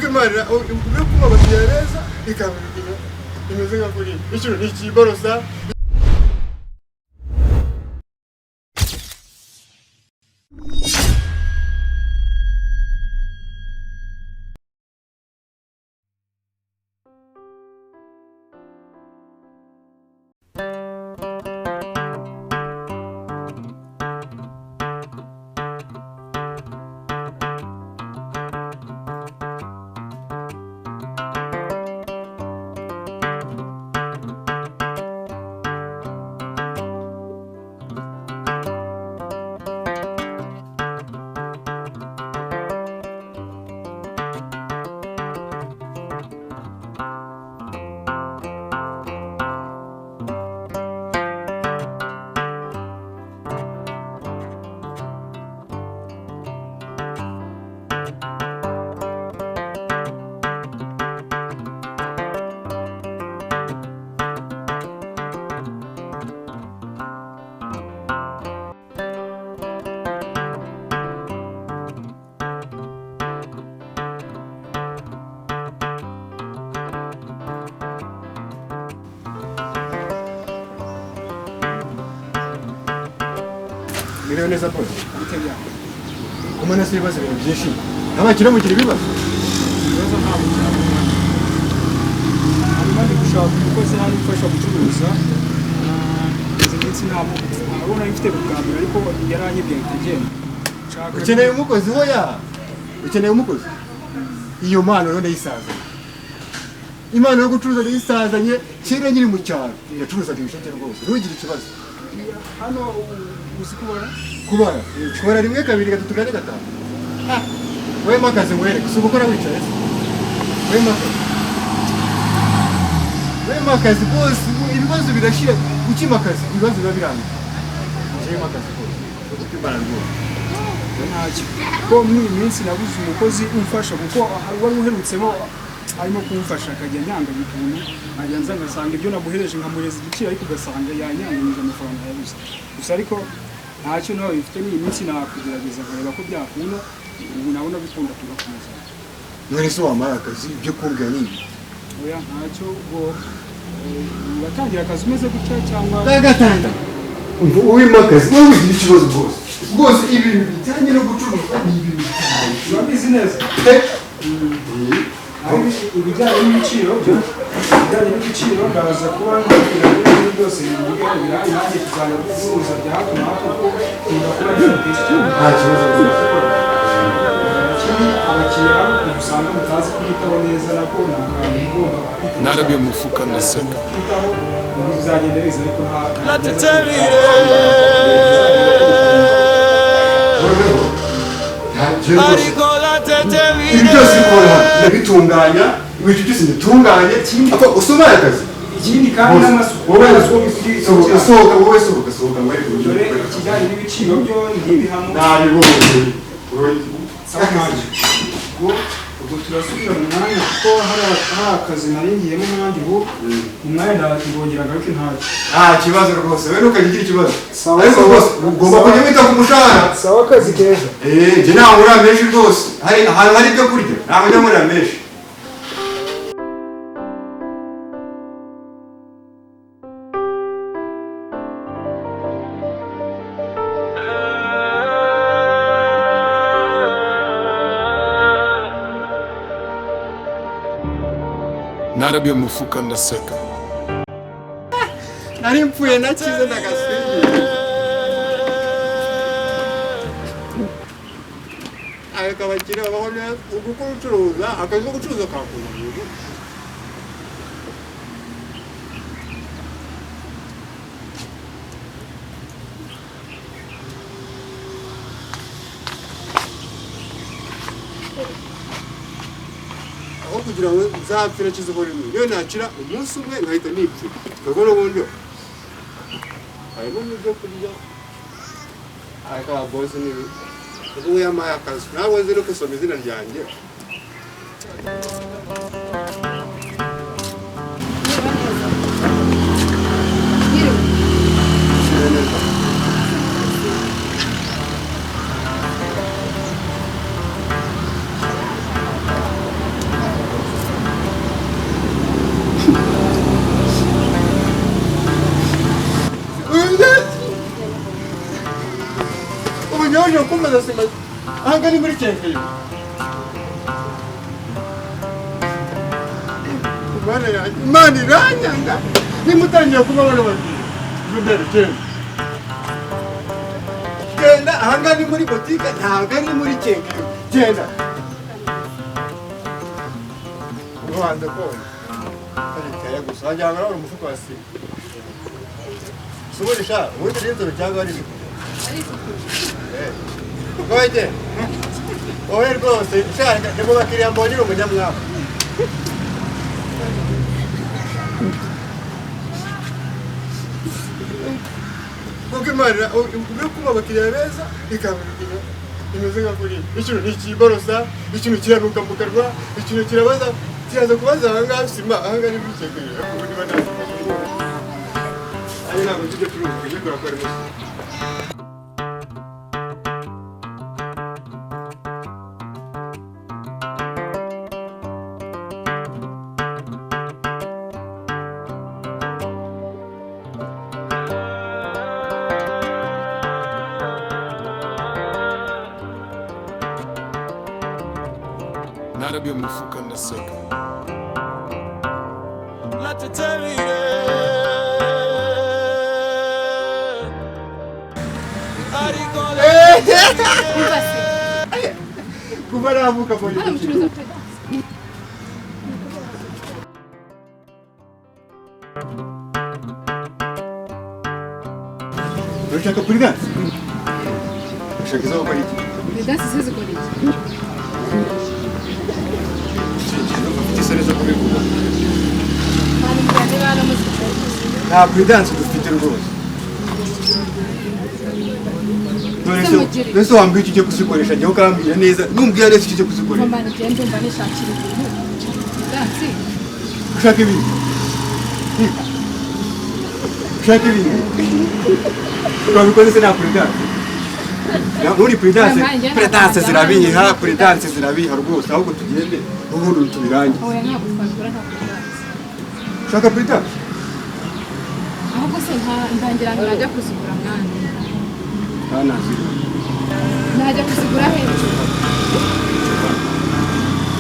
Ubwo Imana yo kuba abakiriya beza ikabibwira imeze nka kuri ikintu ni ikiborosa. Mwiriwe neza Paul. Bite byawe? Kumana se ibibazo ibintu byinshi. Abakire mugira ibibazo. Ibibazo ntabwo byabura. Hanyuma ndi gushaka umukozi hano umfasha gucuruza. Izi minsi ntabwo nabona mfite bwa mbere, ariko yaranyibwiye ahita agenda. Nshaka Ukeneye umukozi hoya. Ukeneye umukozi. Iyo mpano rero ndayisazanye. Impano yo gucuruza ndayisazanye kera nkiri mu cyaro. Yacuruzaga ibisheke rwose. Ntugire ikibazo. Hano uzi kubara? Kubara. Kubara 1 2 3 4 5. Wowe makazi nkwereke. Si ugukora wicaye se. Wowe makazi. Wowe makazi rwose ibibazo birashira. Ukimakaza ibibazo biba birangiye. Wowe makazi rwose. Ukimara rwose. Ntacyo. Ko muri iyi minsi nabuze umukozi umfasha, kuko wari uherutsemo arimo kumfasha akajya anyanganya utuntu, nkajya nza ngasanga ibyo namuhereje nkamuhereza igiciro, ariko ugasanga yanyanganyije amafaranga yabuze. Gusa ariko ntacyo nawe bifite n'iyi minsi nakugerageza nkareba ko byakunda, ubu nabona bikunda tugakomeza. None se wampaye akazi ibyo kumbwira ni ibi? Oya ntacyo, ubwo uratangira akazi umeze gutya cyangwa? Ndagatangira. Umva uwimakazi wowe ugira ikibazo rwose. Rwose ibintu bijyanye no gucuruza ni ibintu cyane. Urabizi neza. Ibijyanye n'ibiciro byo, ibijyanye n'ibiciro ndaza kuba nkubwira ibintu byose bivuge birahari, nanjye tuzajya duhuza bya hato na hato kuko nkunda kuba nifite. Nta kibazo rwose. Ikindi abakiriya usanga mutazi kubitaho neza, nako ni akantu ugomba kwitaho. Narabiye umufuka ndaseka. Kwitaho bizagenda biza, ariko nta Ibi byose ukora ndabitunganya, ibintu byose nditunganye, ako usumaye akazi. Ikindi kandi n'amasuku. Wowe sohoka, wowe sohoka, sohoka ngo Dore ikijyanye n'ibiciro byo ntibihamo. Nabibonye. Sawa ntacyo. Ubwo turasubira mu mwanya kuko hari akazi nari ngiyemo nanjye ubu mu mwanya ndongera ngaruke ntacyo. Nta kibazo rwose, wowe ntukajye ugira ikibazo. Sawa, Ariko sawa. rwose ugomba kujya wita ku mushahara. Sawa akazi keza. Njye ntabwo nkorera menshi rwose. Hari ahantu hari ibyo kurya, ntabwo njya nkorera menshi. Narabiye umufuka ndaseka. Nari mpfuye nakize ndagasubiye. Ariko abakire babaho neza, uko ucuruza, akazi ko gucuruza kakuzanira. Aho kugira ngo nzapfire nshyizeho rimwe, niyo nakira umunsi umwe nkahita nipfira. Kuko n'ubundi harimo n'ibyo kurya, ariko aba boss ni ubu yampaye akazi, ntabwo nzi no gusoma izina ryanjye. Waje kumbaza sima aha ni muri kenkayori. Imana yanjye, Imana iranyanga nimutangiye kuba abana babiri. Mbere genda. Genda aha ni muri botike, ntabwo ari muri kenkayori. Genda. Ubanza kona. Ariko gusa wagira ngo uri umufuka wa sima. Suburi sha, ubundi n'inzobe cyangwa ari isuku. Goje. Wowe rwose sha, ni mu bakiriya mbonye uri umunyamwaga. Kuko Imana uri kuba abakiriya beza ikabura imeze nka kuriya. Ikintu ntikiborosa, ikintu kiranuka mu kanwa, ikintu kirabaza, kiraza kubaza aha ngaha sima, aha ngaha ni muri kenkayori. Ariko ubu niba nta ari ntabwo tujya curuza, tujye kurakora gusa. Narabye umufuka ndaseka. Umva se. Kuva navuka mbonye Hano umukiriya. mucuruza pedanse. Urashaka puridanse? Urashaka izo gukora iki? Pedanse se zikora iki? Ufite isoni zo kubivuga. Mani mugane baramuzikora. Nta puridanse dufite rwose. None se Mugire. none se wambwira icyo ugiye kuzikoresha, njyewe ukambwira neza, numbwira neza icyo ugiye kuzikoresha. Mama nigende mba nishakira ibintu. Pedanse. Ushaka ibintu? Ushaka ibintu? Wabikoze se nta puridanse? Muri puridanse, puridanse zirabiha, puridanse zirabiha rwose, ahubwo tugende ubundi tubirangize. Oya ntabwo twabikora nta pedanse. Ushaka puridanse? Ahubwo se ntangira ngo najya kuzigura mwana. Nta nazigura. Najya kuzigura he?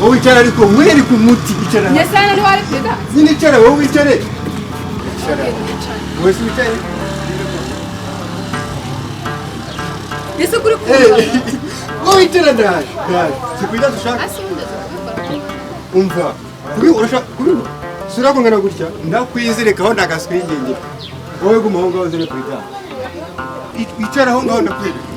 Wowe wicara ariko mwereke umuti, icara hano. Ndetse hano niho hari pedanse. Nyine icara, wowe wicare. Icara. Wowe se wicare. Ese kuri kumva? Wowe wicara ndaje. Ndaje. Si puridanse ushaka? Asi ubundi aza kubikora. Umva. Kuri urashaka kuri sura kungana gutya ndakwizirikaho ndagaswingingira. Wowe guma aho ngaho uzane puridanse. Icara aho ngaho ndakwereka.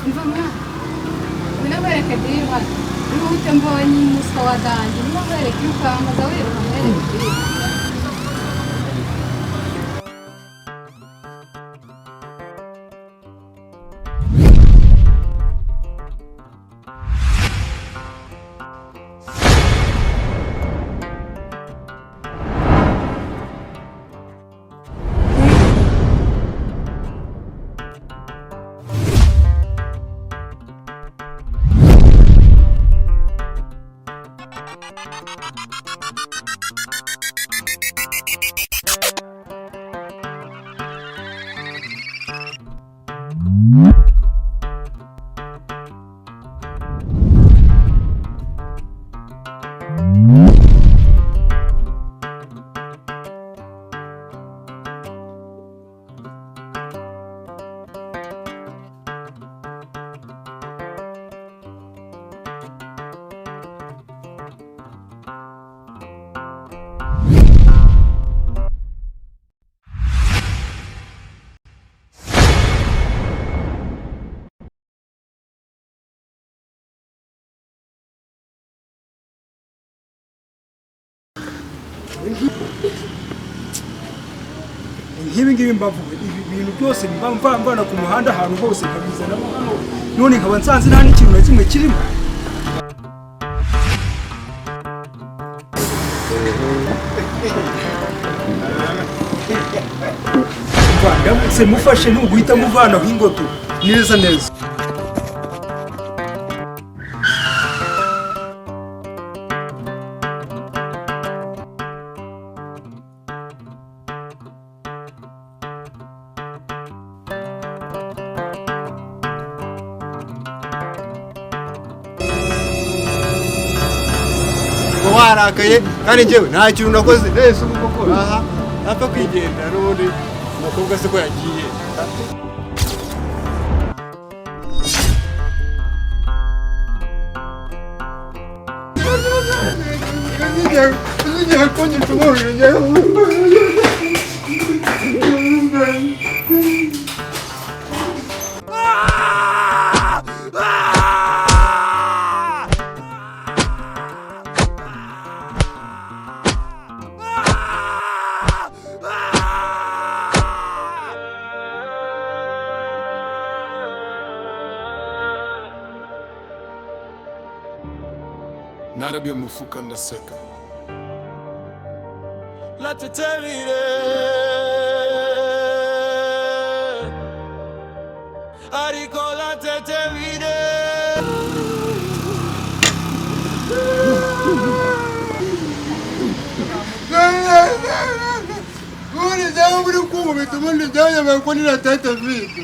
Umva mwana. Ngwino nkwereke diri hano. Wihute mbonye umuswa wa danje. Ngwino nkwereke iyo ukambaza wiruka nkwereke diri. Nk'ibi ngibi mbavuga, ibi bintu byose mba mvana ku muhanda ahantu hose nkabizanamo hano, none nkaba nsanze nta n'ikintu na kimwe kirimo. Ndamutse mufashe ntuguhita muvanaho ingoto neza neza. Ngo warakaye kandi njyewe nta kintu nakoze nese ubu koko aha napfa kwigendera n'ubundi umukobwa se ko yagiye. Uzigiye kunyica umuriro njyewe. Narabye umufuka ndaseka. Lateterire ariko lateterire. Ubundi njyewe uri kunkubita, ubundi njyewe nyamara ko ni la tete vide.